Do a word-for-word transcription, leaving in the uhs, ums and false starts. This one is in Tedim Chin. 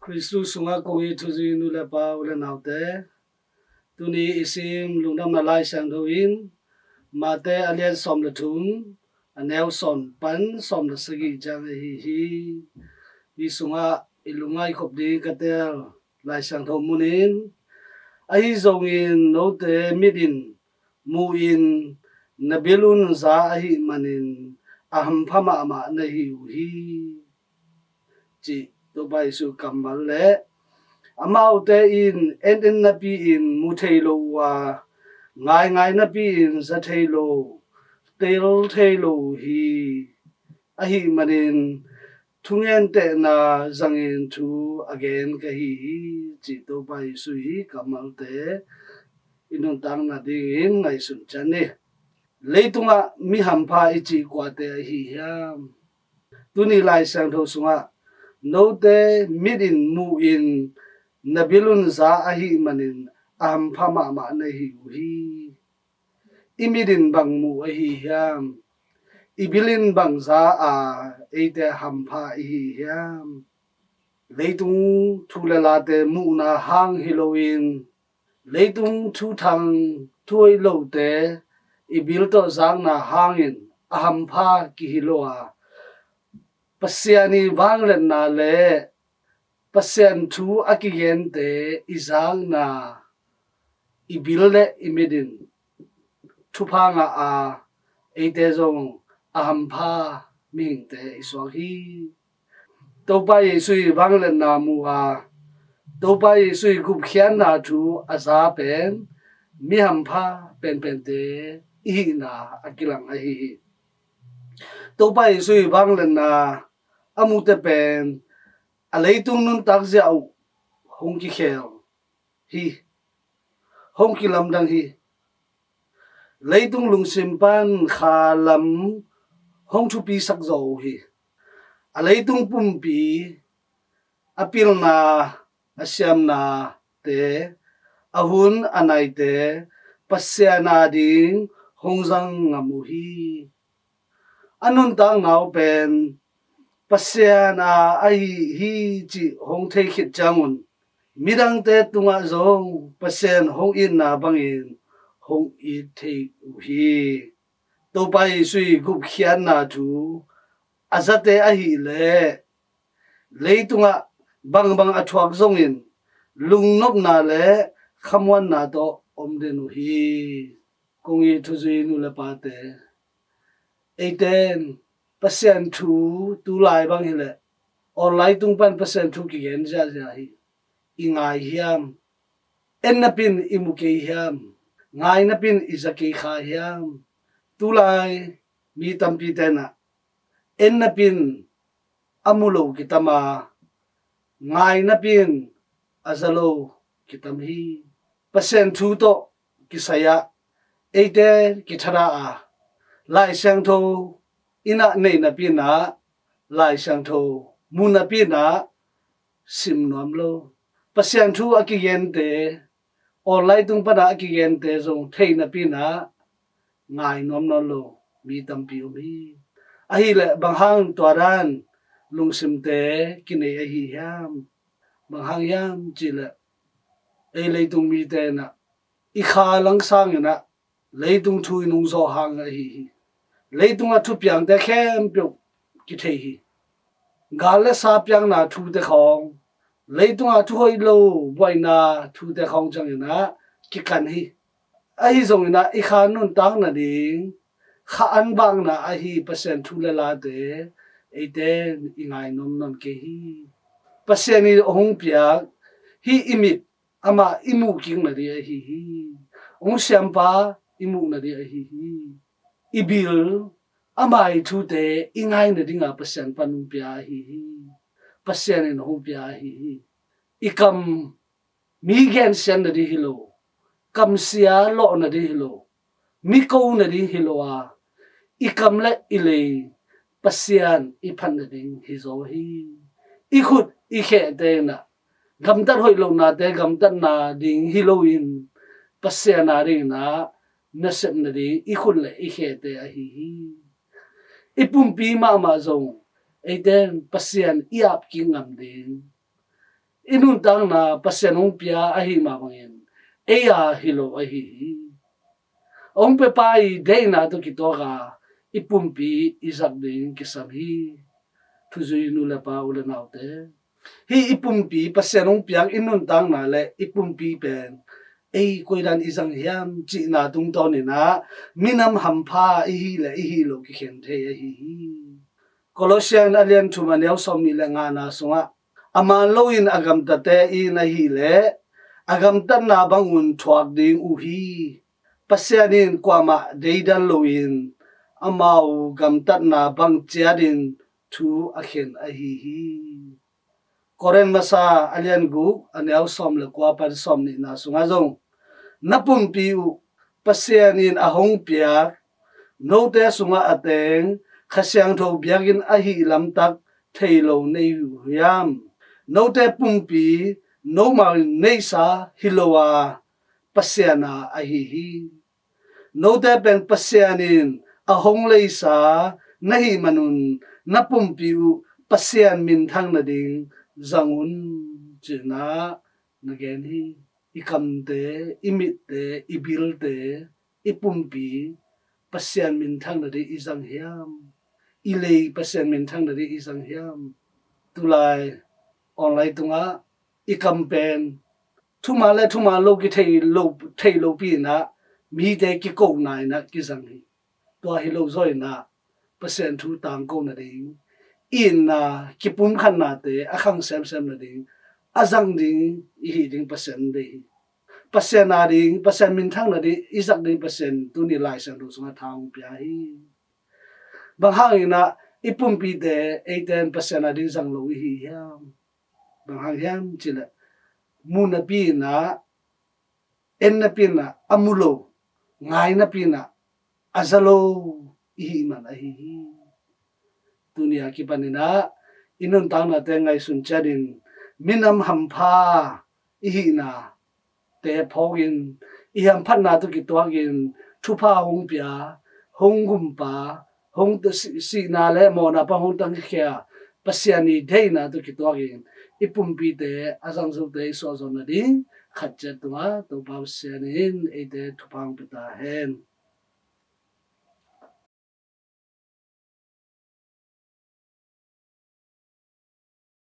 Khristu sungah kong it thuzui nu le pa, u le naute, tuni i sim lungdamna Lai Siangtho in Mate a lian sawm le thum, a neu sawm pan sawm le sagih ciang ahi hi. Hi sungah i lungngaih khop ding ka tel Lai Siangtho mun in, ahi zongin note mit in mu in na bil un za ahih manin a hampha mahmah na hi uh hi, cih Topa Jesu kammal le amaute in en en napi in mu thei lo uh a, ngai ngai napi in za thei lo, tel thei lo uh hi. Ahih manin thungen tehna zangin thu a gen ka hi hi, cih Topa Jesu hi kammalte i nuntakna dingin ngaihsun cian ni. Leitungah mi hampha i cih kuate ahi hiam? Tuni Lai Siangtho sungah note mit in mu in na bil un za ahih manin a hampha mahmah na hi uh hi. I mit in bang mu ahi hiam? I bil in bang za a eite hampha i hi hiam? Leitung thu le late muhna hang hi loin leitung thuthang thuhoih lote i bil tawh zakna hangin a hampha kihi lo a, Pasian i vangliatna le Pasian thu a kigente i zakna i bil le i mit in thupha ngah a, eite zong a hampha mihingte i suak hi. Topa Jesu i vangliatna mu a, Topa Jesu i gupkhiatna thu a za pen mi hampha penpente i hihna a kilang ahi hi. Topa Jesu i vangliatna a mute pen a leitung nuntak ziah uh hong kikhel hi, hong kilamdang hi. Leitung lungsim pan kha lam hong thupisak zaw uh hi. A leitung pumpi a pilna, a siamnate, a hun a naite Pasian a ding hong zang ngam uh hi. A nuntakna uh pen Pasian a ahi hi cih hong thei khit ciangun midangte tungah zong Pasian hong itna bangin hong it thei uh hi. Topa Jesu i gupkhiatna thu a zate ahih leh leitungah bangbang a thuak zongin lungnopna le khamuanna tawh om den uh hi. Kong it thuzui nu le pate, eiten Pasian thu tulai bang hileh online tung pan Pasian thu kigen ziahziah hi. I ngai hiam? En napin i mu kei hiam? Ngai napin i za kei kha hiam? Tulai mi tampi tenah en napin a mu lo kitam a, ngai napin a za lo kitam hi. Pasian thu tawh kisai ah eite kithadah a, Lai Siangtho in ah nei napin ah, Lai Siangtho mu napin ah sim nuam lo. Pasian thu a kigente online tung pan ah a kigente zong thei napin ah ngai nuam nawn lo mi tampi om hi. Ahileh bang hang tua dan lungsimte kinei ahi hiam? Bang hang hiam cihleh ei leitung mite in ah i kha langsang in ah leitung thu in hong zawh hang ahi hi. Leitungah thupiangte khempeuh kithei hi. Gal le sa piakna thute khawng, leitungah thuhoih lo buaina thute khawng ciangin ah kikan hi. Ahi zongin ah i kha nuntak nading kha an bakna ahi Pasian thu le late eite i ngai nuam nawn kei hi. Pasian i hong piak hih i mit amah i muh kik nading ahi hi. Hong siampa i muh nading ahi hi. I bil ama i thute i ngai nadinga Pasian pan hong pia ahi hi. Pasian in hong pia ahi hi. I kam mi gensiat nading hi lo, kamsia lawh nading hi lo, mi ko nading hi lo a, i kam le i lei Pasian i phat nading hi zaw hi. I khut i khehte in ah gamtat hoih lohnate gamtatna ding hi loin Pasian a ding in ah nasep nading i khut le i khehte ahi hi. I pumpi mahmah zong eite in Pasian i ap kik ngam ding, i nuntakna Pasian hong pia ahi mah bangin ei a hi lo ahi hi. Hong piapa i deihna tawh kituak a i pumpi i zak ding kisam hi. Thuzui nu le pa, u le naute, hih i pumpi, Pasian hong piak i nuntakna le i pumpi pen ei koidan i zang hiam cihna tungtawnin ah minam hampha i hih le i hih loh kikhen thei ahi hi. Colossian a lian thum a neu sawmnih le ngana sungah, a man loin a gamtate in ahih leh a gamtatna bangun thuak ding uh hi. Pasian in kuamah deidan loin amau gamtatna bang ciatin thu a khen ahi hi. Korin masa a lian guk a neu sawm le kua pan sawmnihna sungah zong, na pumpi uh Pasian in a hong piak note sungah a teng Kha Siangtho biakinn ahih lamtak thei lo na hi uh hiam? Note pumpi nomau in neihsa hi lo a, Pasian a ahi hi. Note pen Pasian in a hong leisa na hih manun na pumpi uh Pasian minthang nading zang un, ci-in ah na gen hi. I kamte, i mitte, i bilte, i pumpi Pasian minthang nading i zang hiam? I lei Pasian minthang nading i zang hiam? Tulai online tungah i kam pen thuman le thuman lo kithei lo, thei lopi in ah mite kikona in ah kizang hi. Tua hi lo zaw in ah Pasian thu tangko nading, i itna kipumkhatnate a khang semsem nading a zang ding i hih ding Pasian deih hi. Pasian a ding, Pasian minthang nading i zak ding Pasian tuni Lai Siangtho sungah tha hong pia hi. Bang hangin ah i pumpite eite in Pasian a ding zang lo i hi hiam? Bang hang hiam cih leh mu napi in ah, en napi in ah a mu lo, ngai napi in ah a za lo i hih man ahi hi. Tuni a kipan in ah i nuntaknate ngaihsun ciatin minam hampha i hihna te phawkin, i hamphatna tawh kituakin thupha hong pia, hong gumpa, hong ta-, si-, sihna le mawhna pan hong tangkhia Pasian i deihna tawh kituakin i pumpite a zangzote i suahzawh nading khat ciat tungah Topa Pasian in eite thupha hong pia ta hen.